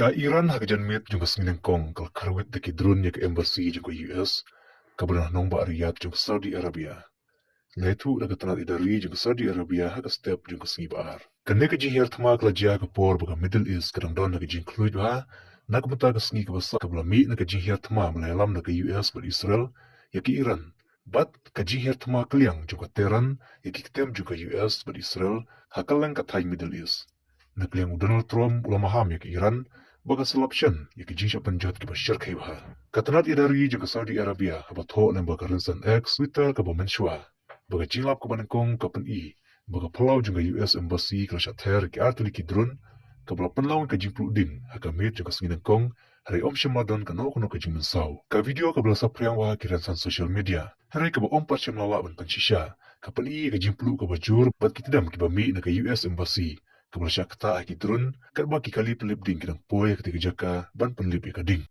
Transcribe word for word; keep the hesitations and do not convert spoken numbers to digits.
Ka Iran ha ka janmiet jong ka sngi Nyngkong ka la kharwit da ki drone ïa ka embassy jong ka U S kaba don ha nongbah Riyadh jong ka Saudi Arabia. La ïathuh da ka tnad ïada ri jong ka Saudi Arabia ha ka step jong ka sngi ba ar. Kane ka jinghiar thma ka la jia ha ka por ba ka Middle East ka dang don ha ka jingkhluit bha na ka bynta ka sngi kaba saw kaba la mih na ka jinghiar thma ba la ïalam da ka U S bad Israel ïa ka Iran, bad ka jinghiar thma kylliang jong ka Tehran ïa ki ktem jong ka U S bad Israel ha kylleng ka thaiñ Middle East. Na ka liang u Donald Trump u la maham ïa ka Iran ba ka sa lap shen ïa ka jingshah pynjot kaba shyrkhei bha. Ka tnad ïada ri jong ka Saudi Arabia haba thoh lyngba ka rynsan X, Twitter kaba mynshuwa, ba ka jinglap kaba nyngkong ka pyni ba ka phyllaw jong ka U S embassy ka la shah ther ïa ki artylli ki drone, kaba la pynlong ïa ka jingpluh ding ha ka miet jong ka sngi Nyngkong, hynrei ym shym la don kano kano ka jingmynsaw. Ka video kaba la saphriang ha ki rynsan social media, hynrei kaba ym pat shym la lah ban pynshisha, ka pyni ïa ka jingpluh kaba jur bad ki tdem kiba mih na ka U S embassy kaba la shah ktah ha ki drone, katba ki kali pynlip ding ki dang poi ha katei ka jaka ban pynlip ïa ka ding.